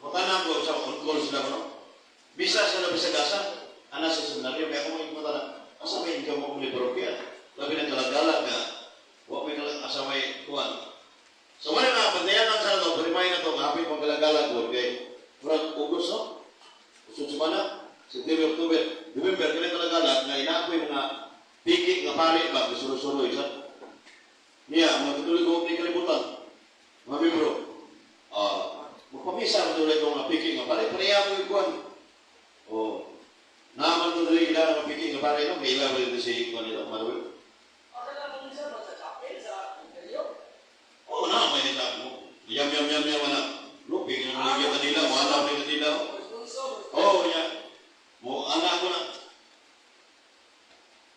Matanan ko sa on-call sila ko, no? Bisa sila bisa gasa, ana sa seminaryo, kaya kung may na, asa may income mo may parokya? Labi ng kalagalag nga, wa may kalag, asa may kuwan. So wala na, bantayan lang sa ito, remind na to, nga hapit pang kalagalag ko, kay murag August, no? Usod sa September, October, November, kaya kalagalag, nga inaakoy mga piki nga pare ba, gisuro-suro, isa. Niya, mga Katoliko ni kalibutan, mga membro, magpamisa mo tuloy itong mga piki nga pare, pareha mo yung kuwan. O, naaman to dali kailangan mga piki nga pare, no? May ilaw dito si kuwan nito, Manuel. Asa lang mo minsan sa chapel, sa Imperio. Oo na, may nita mo. Yam, yam, yam, yam, ana. Lupi, nga naman yung kanila, mo anak ni kanila. Sponsor. Oo, niya. Mo, anak ko na.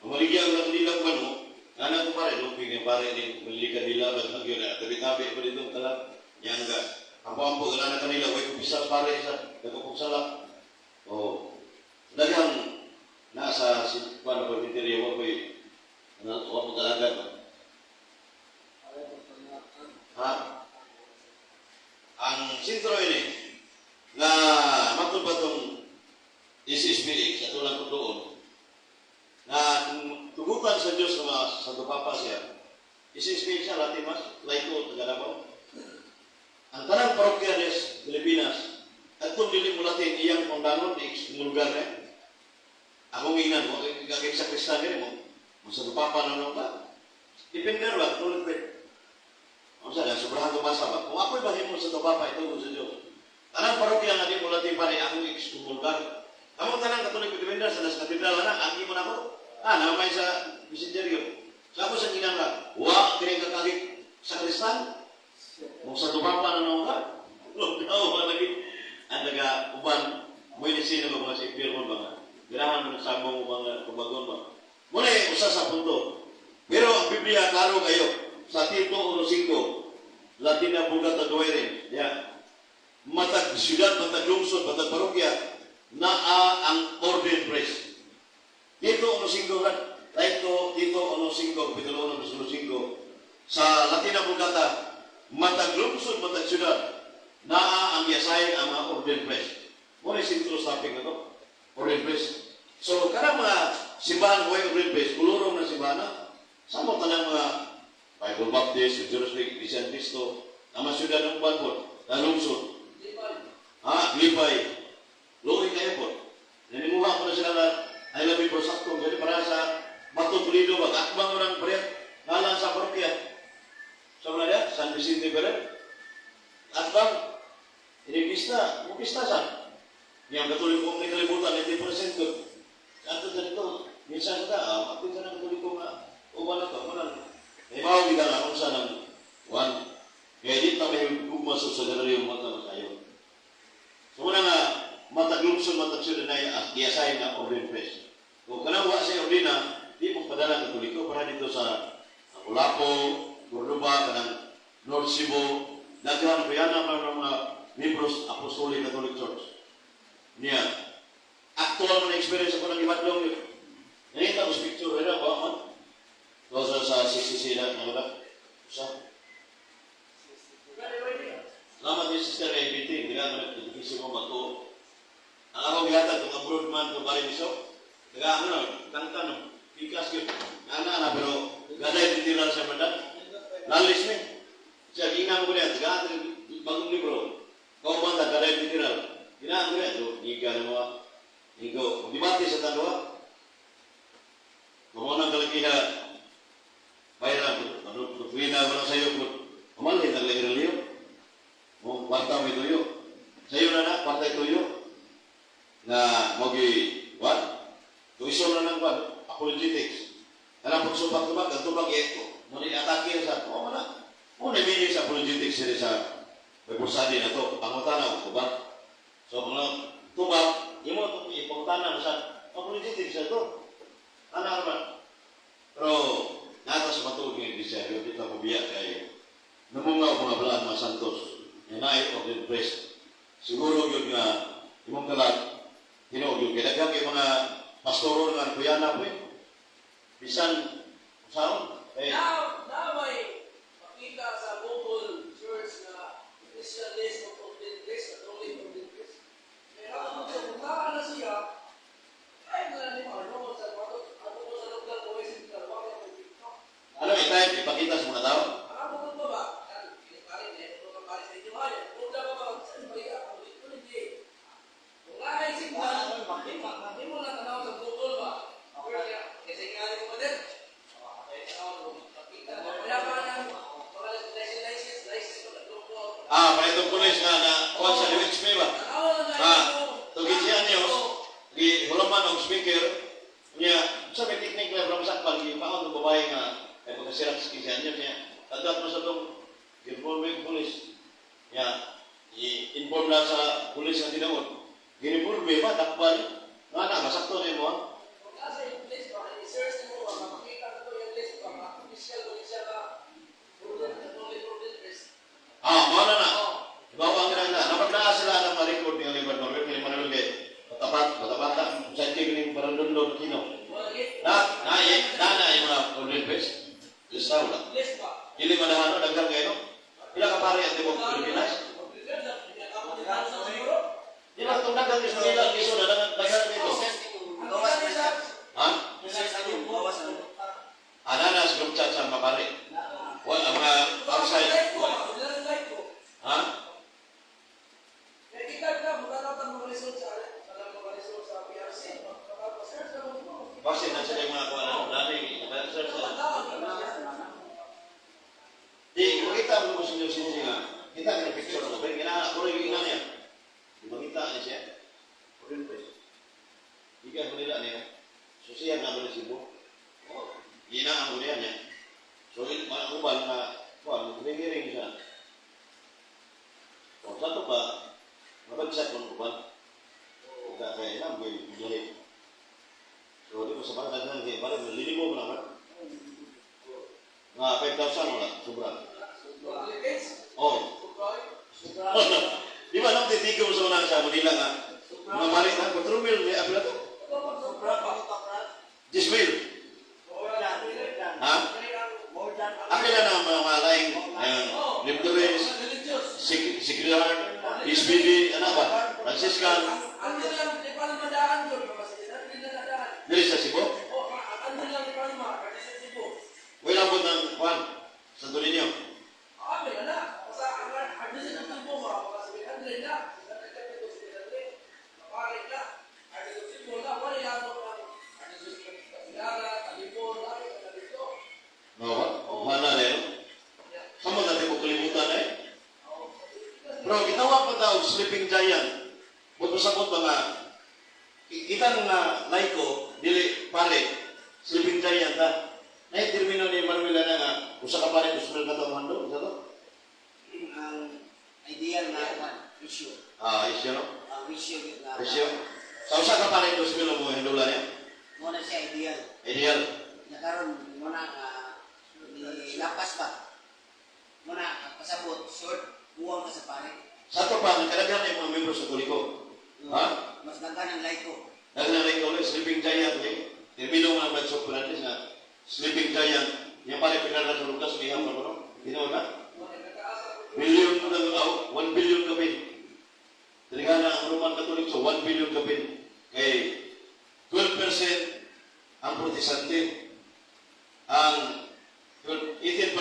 Maligyan ko na kanila ko ano. Anak ko pare, lupi nga pare, ni maligyan kanila, naghagyo na, tabi-tabi ko dito, tala. Yang ga, ampo-ampo, ka na kanila, way kupisas pare, sa, nagkukuksala. Oo. Daghang, nasa, si, paano ko, tinteriya, wa ko'y, wa mag-alaga ba? Ha? Ang sentro ini, nga matod ba itong SSPX, ato lang ko doon, na kung tugutan sa Diyos nga mga Santo Papa siya, SSPX siya, Latin Mass, Laiko, taga Davao. Ang tanang parokya des Pilipinas, at kung dili mo Latin, iyang pangdanon, excomulgar na. Akong ingnan, Kagig sa Kristan gani mo. Mo sa papa na nung ba? Depender ba? Tulad ba? Ang sa na, sobrahan ko basa ba? Kung ako'y bahimo sa papa, ito sa Diyos. Tanang parokya nga di mo lati pare akong ekskumulgar. Amo tanang Katoliko defender sa Las Katedral na, agi mo na ako. Ah, namay sa messenger yun. Sa ako sa ginang wa, kini kakagig sa Kristan. Kung sa tumapa na nung ka, lugaw ba lagi. Ang taga uban, mo ini sino ba mga si Pirmo ba nga? Ganahan mo nagsabong mo mga kubagon ba? Muna eh, usa sa punto. Pero ang Biblia, klaro kayo. Sa Tito 1.5, Latina Vulgata Dueren, ya. Matag siyudad, matag lungsod, matag parokya, naa ang ordained priest. Tito 1.5 kan, Tito 1.5, Kapitulo 1, versikulo 5. Sa Latina Vulgata, matag lungsod, matag siyudad, naa ang yasayin ang mga ordained priest. Muna yung sentro sa topic na to, ordained priest. So, kanang mga simbahan way ordained priest, kulurong na simbahan na, sa mo tanang mga Bible Baptist, Jerusalem, Iglesia ni Cristo, ang mga siyudad ng uban po, na lungsod. Ha, lipay. Luoy kayo po. Nanimuha ko na sila na I love you for saktong. Ganyan para sa Bato Toledo ba? Akbang mo ng paret. Ngalan sa parokya. Sa mga niya, San Vicente Ferrer. Akbang, inipista, mupista sa. Niyang Katoliko ang kalibutan, 90% ko. Ato sa nito, minsan ka, ah, ato sa ng Katoliko nga, uban na to, manan. May mao kita nga kung saan ang one. Kaya di ta may gugma sa sagraryo mata sayo. So muna nga, matag lungsod, matag siyudad na giyasay nga ordained priest. Kung kanang wa sa ordina, di mo padala Katoliko para dito sa Lapu-Lapu, Cordoba, kanang North Cebu, daghan kaya na mga mga membros Apostolic Catholic Church. Niya, actual man na experience ako ng ibadlong yun. Nakita ko sa picture, rin ako, man. So, sa CCC na, nawala. Usa. Salamat ni Sister ABT, hindi na nag-isip mo mag Ang akong gihatag, kung abroad man, kung bali miso, taga ano na, tangta no, pikas yun. Ana na, pero gaday titiran sa mandan. Lalis ni. Siya, ginang ko niya, taga bagong libro. Kauban ta, gaday titiran. Ginang ko niya, so, giga na mo. Igo, debate sa tanwa. Kung anong kalakiha, bayaran ko, ano, tuwina ko na sa'yo, kung umalhin ang lahiraliyo. Mo kwarta may tuyo. Sa'yo na na, kwarta tuyo. Na mogi, what? Tuiso na ng kwan, apologetics. Kanang pagsupak tubag, ang tubag eh, mo ni atake sa, mo na. Mo ni mini sa apologetics sila sa Bible study na to, pangutana og tubag. So, mga tubag, imo itong ipangutana mo sa apologetics sa to. Ano naman? Pero, nata sa matuog ng iglesia, yung kita mo biya kay namungaw mga balaan mga santos, nga naay ordained priest. Siguro yun nga, imong kalag, tinuod yun. Kaya daghang kay mga pastoro nga kuyana po eh. Bisan, saon, eh, Now may makita sa Google search na official list of ordained priests, Catholic ordained priests. Pero kung naa na siya, ay na ni mo ano sa ato ato sa lugar ko is trabaho ng TikTok. Ano, i-type, ipakita sa mga tao. Ang bukod ba ba? Kan pare ne, ko pare sa inyo ay. Kung da ba ba sa bali ako dito hindi. Kung naay signal, hindi mo na tanaw sa Google ba? Kasi nga mo ba din? Wala pa ng mga license, license, license, license, Ah, para itong pulis nga na, kuha sa UHP ba? Ah, tugid siya niyo, gi hulaman og speaker, niya, sa may technique na from sakpal, gi paon ng babae nga, ay pagkasirak sa siya niya, niya, tagat mo sa itong inform yung pulis. Niya, i-inform na sa pulis nga tinuod. Giniporme ba, takbal, nga na, masakto na mo, ah. Kung nasa yung list ba, i-search mo ba, makikita ko yung list ba, official ko siya ba, Catholic ordained priest. Ah, mao na na. Bawa ang na. Dapat naa sila ng ma-record ni Oliver Manuel, ni Manuel kay patapat, patapata, sa tigling parandundon kino. Wala Na, na, na, na, yung mga ordained priest. Lista wala. list ba? Dili manahano, daghan kayo, no? Pila ka pare ang tibok Pilipinas? Di ba itong daghan sa Manila, Quezon, na daghan daghan dito? Ha? Ananas group chat sa mga pare. Wala, mga outside. Ha? Base na sila yung mga kuha na dami, naka-search na. Di, makita mo mo sinyo sinyo nga. Kita ka picture mo. Pero kailangan ako rin yung niya. Di makita niya siya. Foreign press. Di ka Manila niya. So siya nga mo na Cebu. Oh, ginaan ko niya niya. So mga uban na, kuha, ring siya. O, sa to ba, mabagsak mo ng uban. Kaya kaya na, may biyahe. So, di mo sa barang daghan kay barang lilibo mo naman. Nga 5,000 wala, sobra. Oh. Di ba nung titigom sa unang sa Manila nga, mga mali na, 4 mil, may apila to? 10 mil. Ha? Apila na ang mga laing, Libdores, Sacred Heart, SBB, ano ba? Franciscan, Ano lang, di Palma daan doon, mga sige, ano lang daan. dili sa Cebu. O, ano lang di Palma, kasi sa Cebu. Wala po ng Juan, Santo Niño. Ah, may na. Sa ang ano sa Cebu, mga 700 na. 700, mapare na. Ano sa Cebu na, wala yato ang ano sa Kapilara, Talibon, lahi na dito. No ba? Wala na yun. Sama natin mo kalimutan eh. Pero gitawag pa daw sleeping giant. Huwag pasabot ba nga, kitang nga laiko, dili pare, sleeping giant ha. Naitermino ni Manuel na nga, usa ka pare, 2,000 ka taong hando, isa to? Ang ideal na kuan, issue. Ah, isyo no? Ang issue yun nga. Isyo. Sa usa ka pare, 2,000 mo handula niya. Mo na siya ideal. Ideal. Nakaron mo na ka ni lapas ba. Mo na pasabot short buwang ka sa pare. Sa ato pa, nagkalaghan na yung mga membro sa Katoliko. Ha? Mas daghan ang laiko. Dahil na rin ulit, sleeping giant eh. Termino nga ng Sob Fernandez na sleeping giant. Yung pare pinara sa Lucas, may hapon ko, no? Ginawa na? Billion ko na, oh, 1 billion kapin. Talaga na ang Roman Catholic, so 1 billion kapin. Kay 12% ang Protestante, ang 18%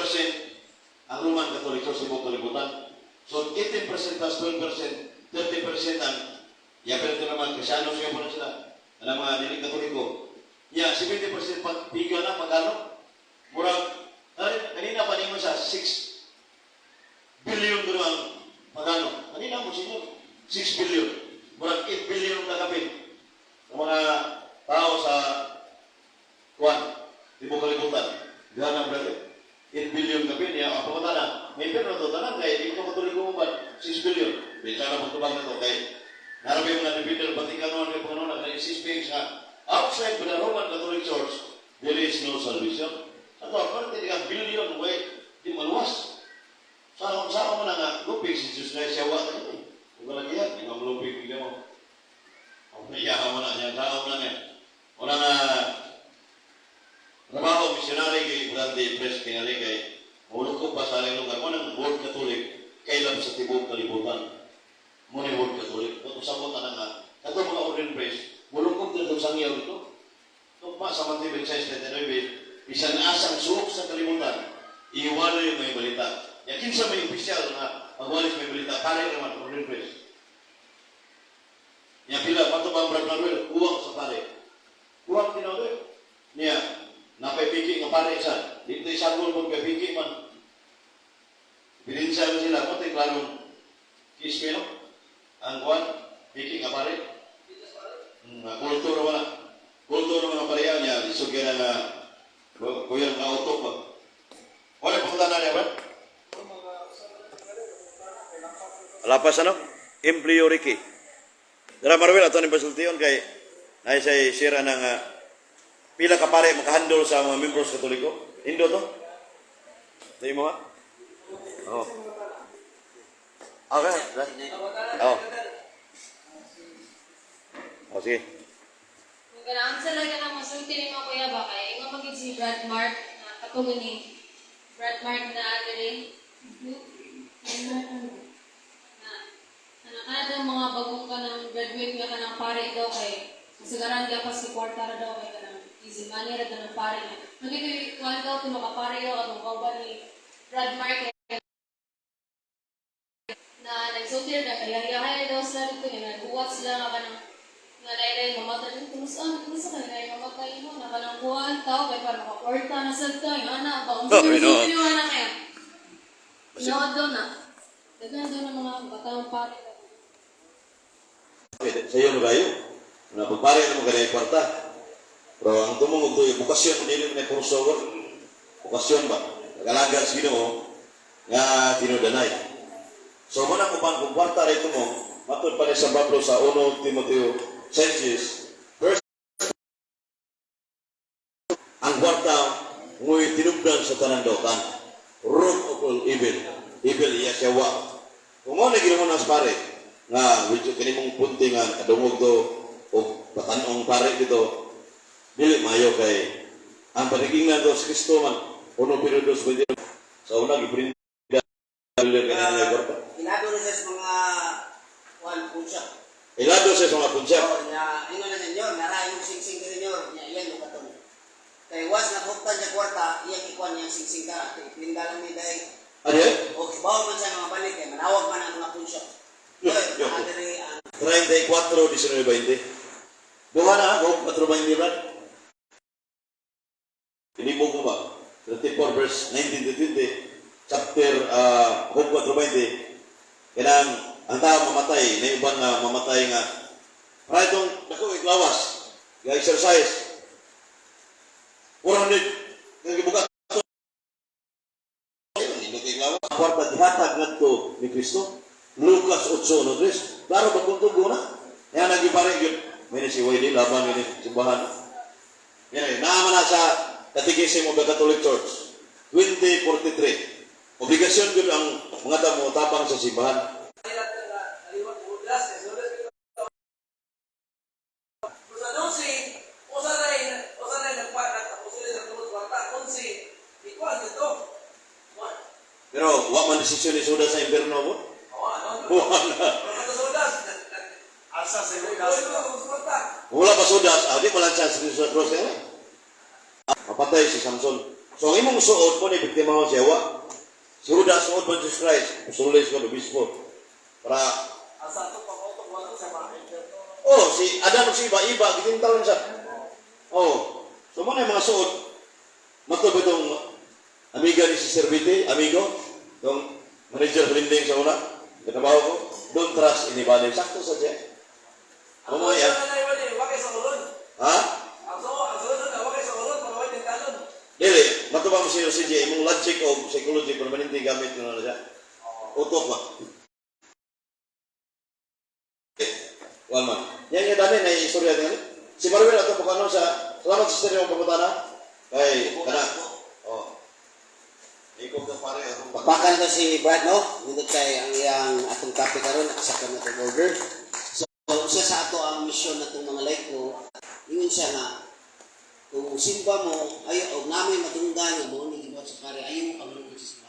ang Roman Catholic sa buong kalibutan. So 18% plus 12%, 30% ang yapil ito naman, Krisyano siya po na sila. Ang mga dili Katoliko. Ya, 70% pag piga na, pagkano? Murag, ay, kanina pa ninyo sa 6 billion doon ang pagkano. Kanina mo sinyo, 6 billion. Murag 8 billion na kapin. Ang mga tao sa kuan, tibuok kalibutan. Gana, brother. 8 billion kapin niya, ang pangutana, may pero to tanan kay di ko Katoliko mo ba 6 billion. Bisa na magtubang na to kay narabi yung mga defender Vaticano ang Panginoon na insisting sa outside the Roman Catholic Church there is no salvation. Ato aparte di ka billion way di maluwas. Sa mo na nga lupig si Jesus na siya wa na yun. Kung lagi yan, di ka malupig di mo. Ang iya mo na niya, tao na niya. Una nga trabaho missionary kay Brandi Press kinali kay mulok ko pa sa aling lugar mo ng World Catholic kailan sa tibuok kalibutan. Mo ni World Catholic. Kung usabot na nga, kato mga ordin press, mulukop din itong sangyaw ito. Tugma sa Mateo 26:39, bisan asang suok sa kalibutan, iwaloy may balita. Yakin sa may opisyal na magwalis may balita, pare naman, ordin press. Niya pila, pato ba ang Brad Manuel, kuwang sa pare. Kuwang tinawag. Niya, napay piki nga pare sa, dito isang gol kung piki man. Bilinsa mo sila, mo klarong kiss no? Ang kuwan, piki nga pare. Kultura wala. Kultura mga pareha niya, isugya na nga, kuya nga auto pa. Wala punta na niya ba? Lapas ano? Empleo Ricky. Dara Marwel, ato ni pasultion kay na siya sira ng pila ka pare makahandle sa mga membros Katoliko. Indo to? Ito mo ha? Oo. Okay. Oo. Oh, sige. Kung ganahan sa lang ka masulti ni mga kuya ba kay ingon magid si Brad Mark na katong ni Brad Mark na diri na na kada mga bagong ka ng graduate nga ka ng pare daw kay masagaran ka pa suporta ra daw kay kanang easy money ra daw ng pare na magiging kuan daw tulo ka pare daw atong kauban ni Brad Mark na nagsulti na kaya yahay daw sila dito nga nagbuwat sila nga kanang nga lain mamatay. bata din tulusan, tulusan kay na mamatay mo na kanang kuan tao kay para makakwarta na sad ka yung ana ba Oh, unsa you know. yung ana kaya. Tinuod daw na. Daghan daw ng mga batang pare. Sa iyo na kayo. Na pagpare na mo ganay kwarta. Pero ang tumong og tuyo, bukasyon dili mo na kurso ko. Bukasyon ba? Nagalaga sa Ginoo nga tinudanay. So mo na uban kung kwarta rito mo, matod pa ni San Pablo sa 1 Timoteo 6, verse ang kwarta ngo'y tinubdan sa tanang dautan. Root of all evil. Evil iya siya wa. Kung mo na ginawa ng pare, nga medyo kanimong punti nga kadungog do o batanong pare dito, dili mayo kay ang panigingnan do sa Kristo man, uno pero dos pwede sa una gibrinda dili kanina kwarta. Ilado na siya sa mga kuan punsya. Ilado siya sa mga punsya. So, na ingon na senyor, nara yung singsing ka senyor, niya iyan mo katon. Kay was nahuktan siya kwarta, iyang ikuan niyang singsing ka, iplinda lang ni dahil. Ano yun? O kibaw man siya nga mabalik kay manawag man ang mga punsya. Yo, Oy, yo. adere ang 34, 19, 20. Duha na ako, 4, 20, Brad. Tinibog mo ba? 34 verse 19 to 20, chapter Job 4, 20. Kanang ang tao mamatay, na uban nga mamatay nga. Para itong dako iglawas, ga exercise. 400 nga gibugat. Ayun, hindi kay glawas. Kwarta gihatag ngadto ni Kristo. Lucas 8, no, Chris? Klaro ba kung tugo na? Yan ang gipare yun. May na si Wiley, laban yun simbahan. Yan ay, naama na sa Catechism of the Catholic Church. 2043. Obligasyon yun ang mga tamo tapang sa simbahan. Naliwat mo Judas, kay Judas ito. Sa 12, usa na nagpa nagtapusulit sa tungod kwarta, 11, ikuan dito. Wa- Pero, wa man desisyon ni Judas sa impierno mo. Oh, ano? Wa na. Pero kato Judas, Asa sa Judas. kwarta. Kung wala pa Judas, di wala siya sa Kristo sa cross. Eh. Mapatay si Samson. So, ang imong suod mo ni biktima mo siya, wa. Si Judas, suod mo Jesus Christ. Sulis ko, obispo. Para Asa to pag-auto wala sa mga impyerno. Oh, si Adam si Iba, Iba, gitintalon siya. Oh, so mo na yung mga suod. Mato ba itong amiga ni si Servite, amigo, itong manager lending sa una, katrabaho ko, don't trust anybody. Sakto sa siya. Ang Mo yan. sunod na iwan eh, wa kay sa ulon. Ha? Ang sunod na wa kay sa ulon, para wa tintalon. Dili, mato ba mo si CJ, imong logic o psychology, permanente gamit mo na siya. Utok ba? One man. Yan yung dami na istorya niya. Si Marwel ato pagkano sa salamat sa yung pagputana. Kay kana. Oh. Ikog ka pare atong Pakan to si Brad no, nindot kay ang iyang atong topic karon sacrament of order. So usa sa ato ang misyon natong mga laiko, ingon siya nga kung simba mo ayo og namin madunggan nga mao ni gibuhat sa pare ayo mo paglungkod sa.